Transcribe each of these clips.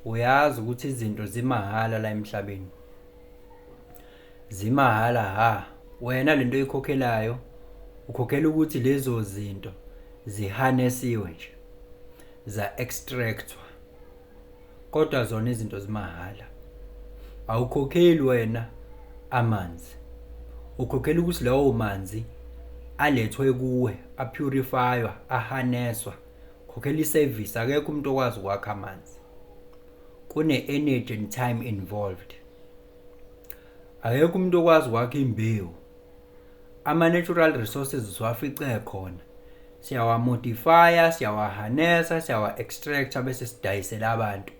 Uyazi ukuthi izinto zimahhala la emhlabeni. Zimahhala hha. Wena lento oyikhokhelayo, ukhokhela ukuthi lezo zinto zihanesiwe nje, za-extract-wa. Kodwa zona izinto zimahhala. Awukhokheli wena amanzi. Ukhokhela ukuthi lawo manzi alethwe kuwe, a-purify-wa, ahaneswa. Khokhela i-service, akekho umuntu okwazi ukwakha amanzi. Kune-energy and time involved. Akekho umuntu okwazi ukwakha imbewu. Ama-natural resources siwafice khona. Siyawa-modify-a, siyawahanesa, siyawa-extract-a bese sidayisela abantu.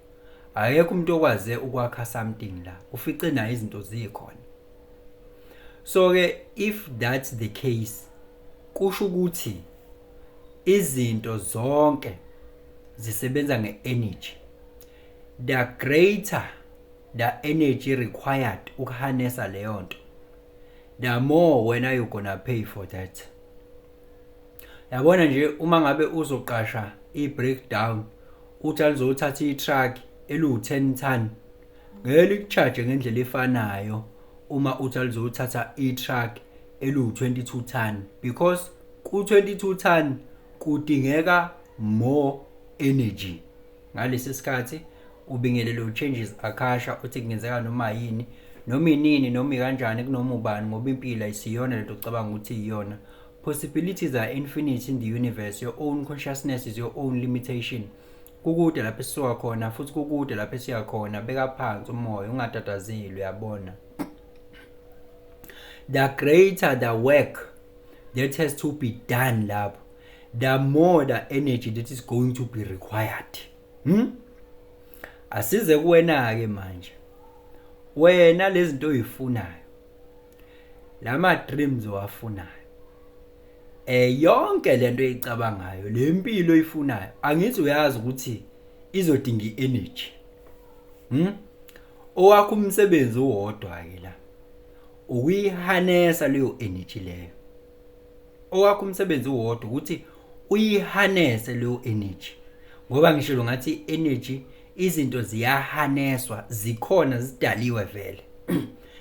Akekho umuntu okwaze ukwakha something la. Ufice nayo izinto zikhona. So-ke if that's the case, kusho ukuthi izinto zonke zisebenza nge-energy. The greater the energy required ukuhanesa leyo nto, the more wena you gonna pay for that. Yabona nje, uma ngabe uzoqasha i-breakdown, uthi alizothatha i-truck eliwu-10 ton, ngeke liku-charge ngendlela efanayo uma uthi alizothatha i-truck eliwu-22 ton, because ku-22 ton kudingeka more energy. Ngalesi sikhathi ubingelelo Changes Akasha uthi kungenzeka noma yini, noma inini, noma ikanjani, kunoma ubani, ngoba impilo ayisiyona lento ocabanga ukuthi iyona. Possibilities are infinite in the universe. Your own consciousness is your own limitation. Kukude lapho esisuka khona futhi kukude lapho esiya khona. Beka phansi umoya, ungatatazeli, uyabona. The greater the work that has to be done lapho, the more the energy that is going to be required. Asize kuwena ke manje. Wena lezi zinto oyifunayo, lama dreams owafunayo, yonke lento oyicabangayo, lempilo oyifunayo, angithi uyazi ukuthi izodinga i-energy? Owakho umsebenzi uwodwa ke la, ukuyihanesa leyo energy leyo. Owakho umsebenzi uwodwa ukuthi uyihanese leyo energy, ngoba ngisho ngathi energy, izinto ziyahaneswa, zikhona, zidaliwe vele,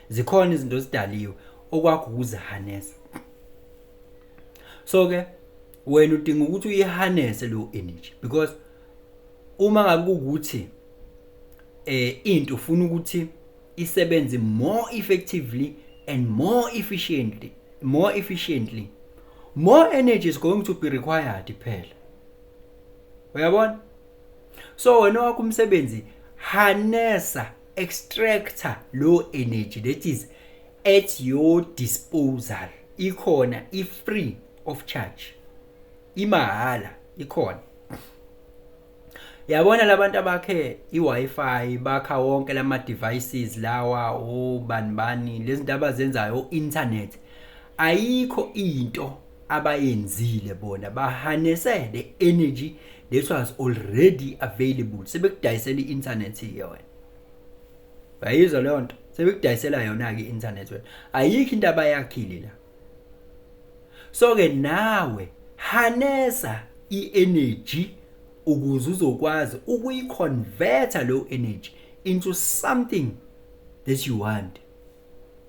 zikhona izinto zidaliwe, okwakho ukuzihanesa. So ke wena udinga ukuthi uyihanese leyo energy, because uma ngabe kukuthi into ufuna ukuthi isebenze more effectively and more efficiently, more energy is going to be required phela, uyabona? So wena wakho umsebenzi, harnessa, extracta lo energy that is at your disposal. Ikhona, i free of charge, imahhala, ikhona. Yabona labantu abakhe i-Wi-Fi, bakha wonke lama devices lawa, obani bani, lezi zinto abazenzayo, internet, ayikho into abayenzile bona. Bahanese the energy that was already available. Sebekudayisela i-internet ke wena, uyayizwa leyo nto? Sebekudayisela yona ke i-internet wena, ayikho into abayakhile la. So ke nawe hanesa i-energy ukuze uzokwazi ukuyi-converta lo energy into something that you want.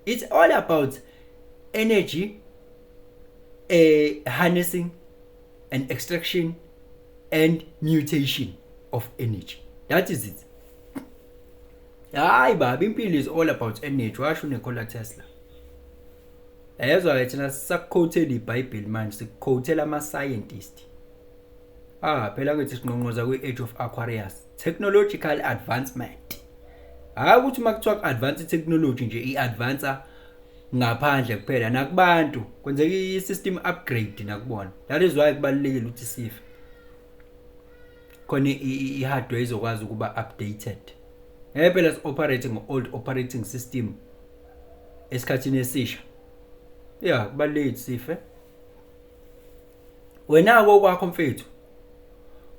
It's all about energy harnessing and extraction and mutation of energy. That is it. Hayi baba, impilo is all about energy, washo uNikola Tesla. Yezwa ke, thina sisaku-quotela iBhayibheli manje, siku-quotela ama scientist. Ah, phela ngithi sinqonqoza kwi-age of Aquarius, technological advancement. Hayi ukuthi uma kuthiwa advance technology nje, i-advance ngaphandle kuphela, nakubantu kwenzeka i-system upgrade nakubona. That is why kubalulekile ukuthi sife khona i-hardware izokwazi ukuba updated. Ngeke phela si-operate ngo-old operating system esikhathini esisha. Ya, kubalulekile sife. Wena kokwakho mfethu,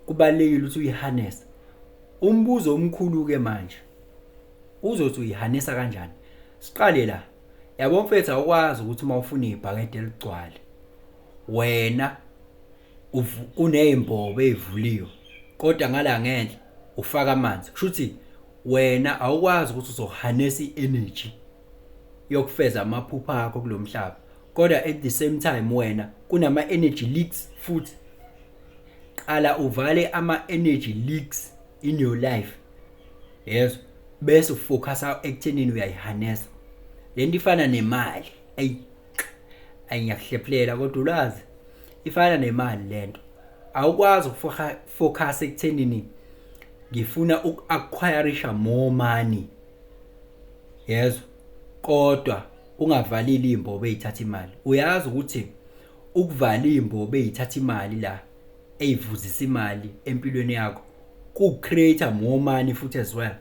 kubalulekile ukuthi uyiharness. Umbuzo omkhulu ke manje, uzothi uyiharnessa kanjani? Siqale la. Yabo mfethu, awukwazi ukuthi uma ufuna ibhakede eligcwale wena, kuney'mbobo ey'vuliwe kodwa ngala ngenhla Ufaka amanzi, kusho ukuthi wena awukwazi ukuthi uzoharness i-energy yokufeza amaphupho akho kulomhlaba, kodwa at the same time wena kunama energy leaks futhi. Qala uvale ama energy leaks in your life, yes, bese ufocusa ekuthenini uyayiharnessa. Lento ifana nemali. Ayi, ayiyakuhlephulela, kodwa ulwazi ifana nemali lento. Awukwazi ukufocus ekuthenini ngifuna uku-acquirisha more money, yezwa, kodwa ungavalili imbobo ezithatha imali. Uyazi ukuthi ukuvala imbobo ezithatha imali la, eyivuzisa imali empilweni yakho, ku create more money futhi as well,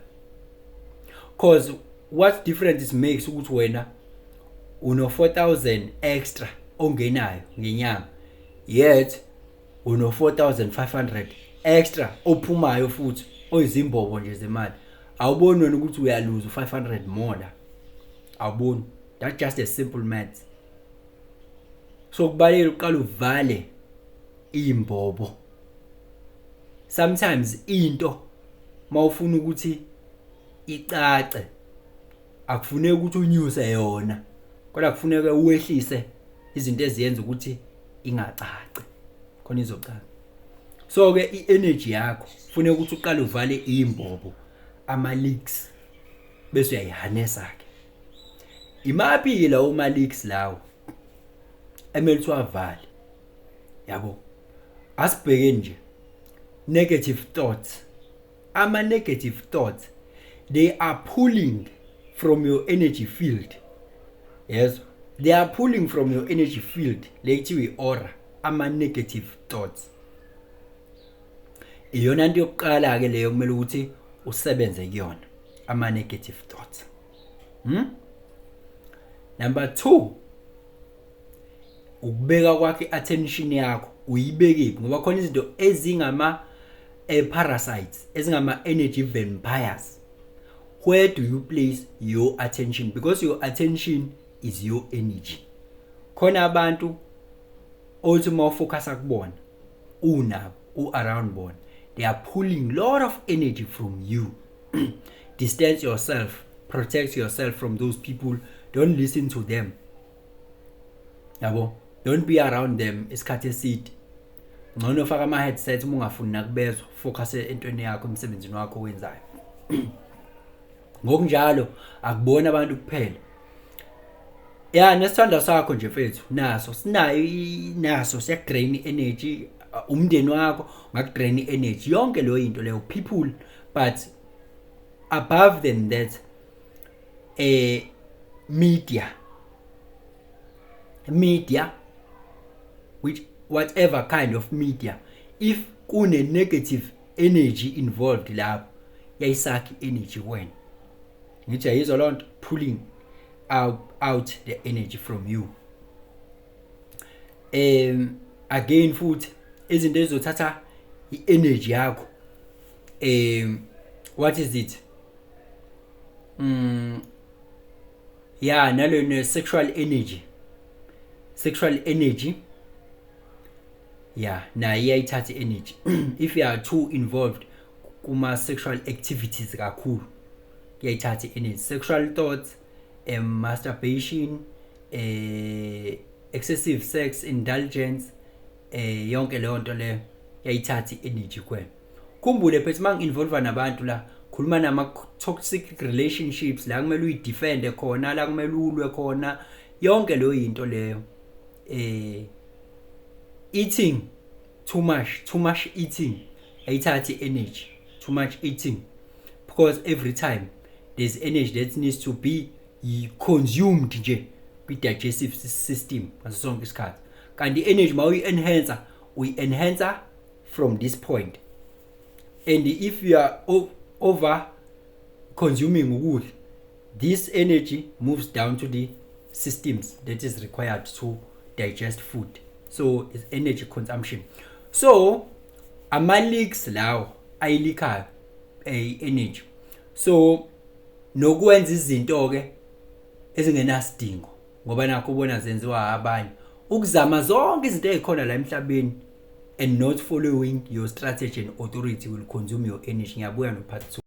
'cause what difference it makes ukuthi wena uno 4000 extra ongenayo ngenyanga, yet uno 4500 extra ophumayo futhi oyizimbobo nje zemali? Awuboni wena ukuthi uyaluza u500 more la? Awuboni? That's just a simple math. So kubalulekile uqala uvale imbobo. Sometimes into mawufuna ukuthi icace, akufuneki ukuthi unyuse yona, kodwa kufuneka uwehlise izinto eziyenza ukuthi ingacaci khona izocaca. So ke i-energy yakho kufuneka ukuthi uqale uvale imbobo, ama leaks, bese uyayiharnessa ke. Imaphi lawo ma leaks lawo emele ukuthi wavale? Yabo, asibheke nje negative thoughts. Ama negative thoughts, they are pulling from your energy field. Yes, they are pulling from your energy field lekuthiwa i-aura. Ama negative thoughts, iyona nto yokuqala ke leyo kumele ukuthi usebenze kuyona, ama negative thoughts. Number 2, ukubeka kwakhe attention yakho, uyibekephi? Ngoba khona izinto ezingama parasites, ezingama energy vampires. Where do you place your attention? Because your attention is your energy. Khona abantu othi uma ufocusa kubona, unabo, u-around bona, they are pulling lot of energy from you. Distance yourself, protect yourself from those people. Don't listen to them, yabo. Don't be around them isikhathi eside. Ngcono faka ama headset uma ungafuni nakubezwa, focus entweni yakho, emsebenzini wakho owenzayo. Ngokunjalo akubona abantu kuphela ya, nesithanda sakho nje mfethu naso sinayo, naso siyakudrain energy. Umndeni wakho ungakudrain energy, yonke leyo into leyo, people. But above than that, media, which whatever kind of media, if kune negative energy involved lapho, yayisakha energy kuwena. Ngithi ayizwa lonto, pulling out the energy from you. Again futhi, izinto ezizothatha i-energy yakho, what is it, ya, nalo ne sexual energy. Sexual energy, yeah, nayo iyayithatha i-energy. If you are too involved kuma sexual activities kakhulu, kuyayithatha i-energy. Sexual thoughts, masturbation, excessive sex indulgence, yonke leyo nto leyo yayithatha i-energy kuwena. Khumbule phethe, uma ngi-involve nabantu la, khuluma nama toxic relationships, la kumele uyidefende khona, la kumele ulwe khona, yonke leyo into leyo. Eating too much, too much eating ayithathi energy. Too much eating, because every time there's energy that needs to be consumed nje kwi-digestive system ngaso sonke isikhathi. Kanti i-energy mawuyi-enhancer, uyi-enhancer from this point, and if you are over consuming ukudla, this energy moves down to the systems that is required to digest food. So it's energy consumption. So ama leaks lawo ayileakayo energy. So nokwenza izinto ke ezingenasidingo ngoba nakho ubona zenziwa abanye, ukuzama zonke izinto ezikhona la emhlabeni. And not following your strategy and authority will consume your energy. Ngiyabuya no part 2.